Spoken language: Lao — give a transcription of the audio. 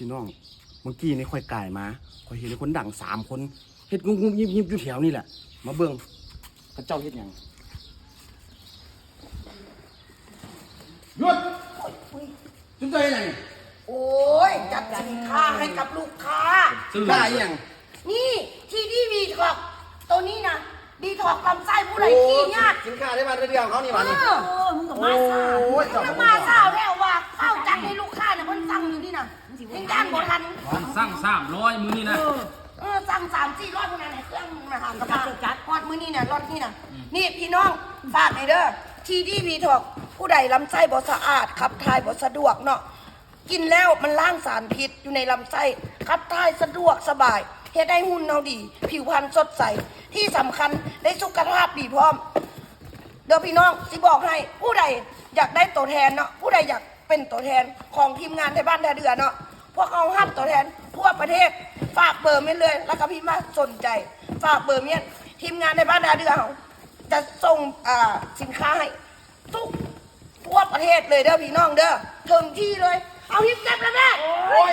ພີ່ນ້ອງ ເມື່ອກີ້ນີ້ຂ້ອຍກາຍມາ ຂ້ອຍເຫັນຄົນດັງສາມຄົນ ເຮັດງຸບໆຍິບໆຢູ່ແຖວນີ້ແຫຼະ. ມາເບິ່ງ ເຂົາເຈົ້າເຮັດຫຍັງ? ຢຸດ! ຈຸ້ມເຈົ້າເຮັດຫຍັງ? ໂອ້ຍ ຈັດສິນຄ້າໃຫ້ກັບລູກຄ້າ. ສິນຄ້າອີ່ຫຍັງ? ນີ້ ທີດີວີທັອກ ໂຕນີ້ນະ ດີທັອກລຳໄສ້ ຜູ້ໃດຂີ້ຍາດ. ສິນຄ້າໃນບ້ານໃນເມືອງເຮົານີ້ຫວານີ້. ເອີ ເອີ ມຶງກໍມາຊ້າ. ໂອ້ຍ ເຈົ້າກໍມາຊ້າແລ້ວວ່າ ເຝົ້າຈັດໃຫ້ລູກຄ້ານະ ເພິ່ນສັ່ງຢູ່ນີ້ນະ ຍັງຈ້າງບໍ່ທັນ. ມັນສັ່ງສາມຮ້ອຍມື້ນີ້ນະ. ເອີ ເອີ ສັ່ງສາມສີ່ຮ້ອຍພຸ້ນນະ ໃນເຄື່ອງນະຫາກະບະ ຮອດມື້ນີ້ນະ ລັອດນີ້ນະ. ນີ້ພີ່ນ້ອງ ຝາກແດ່ເດີ ທີດີວີທັອກ ຜູ້ໃດລຳໄສ້ບໍ່ສະອາດ ຂັບຖ່າຍບໍ່ສະດວກເນາະ ກິນແລ້ວມັນລ້າງສານພິດຢູ່ໃນລຳໄສ້ ຂັບຖ່າຍສະດວກສະບາຍ ເຮັດໃຫ້ຫຸ່ນເຮົາດີ ຜິວພັນສົດໃສ ທີ່ສຳຄັນໄດ້ສຸຂະພາບດີພ້ອມ. ເດີພີ່ນ້ອງ ຊິບອກໃຫ້ ຜູ້ໃດຢາກໄດ້ໂຕແທນເນາະ ຜູ້ໃດຢາກເປັນໂຕແທນຂອງທີມງານໄທບ້ານທ່າເດື່ອເນາະ ພວກເຮົາຮັບໂຕແທນທົ່ວປະເທດ. ຝາກເບີມຽນເລີຍ ແລ້ວກໍພິມວ່າສົນໃຈ ຝາກເບີມຽນ. ທີມງານໄທບ້ານທ່າເດື່ອເຮົາຈະສົ່ງ ອ່າ ສິນຄ້າໃຫ້ທຸກ ທົ່ວປະເທດເລີຍເດີພີ່ນ້ອງເດີ ເຖິງທີ່ເລີຍ. ເອົາ ຮີບເກັບແລ້ວແມ່. ໂອ້ຍ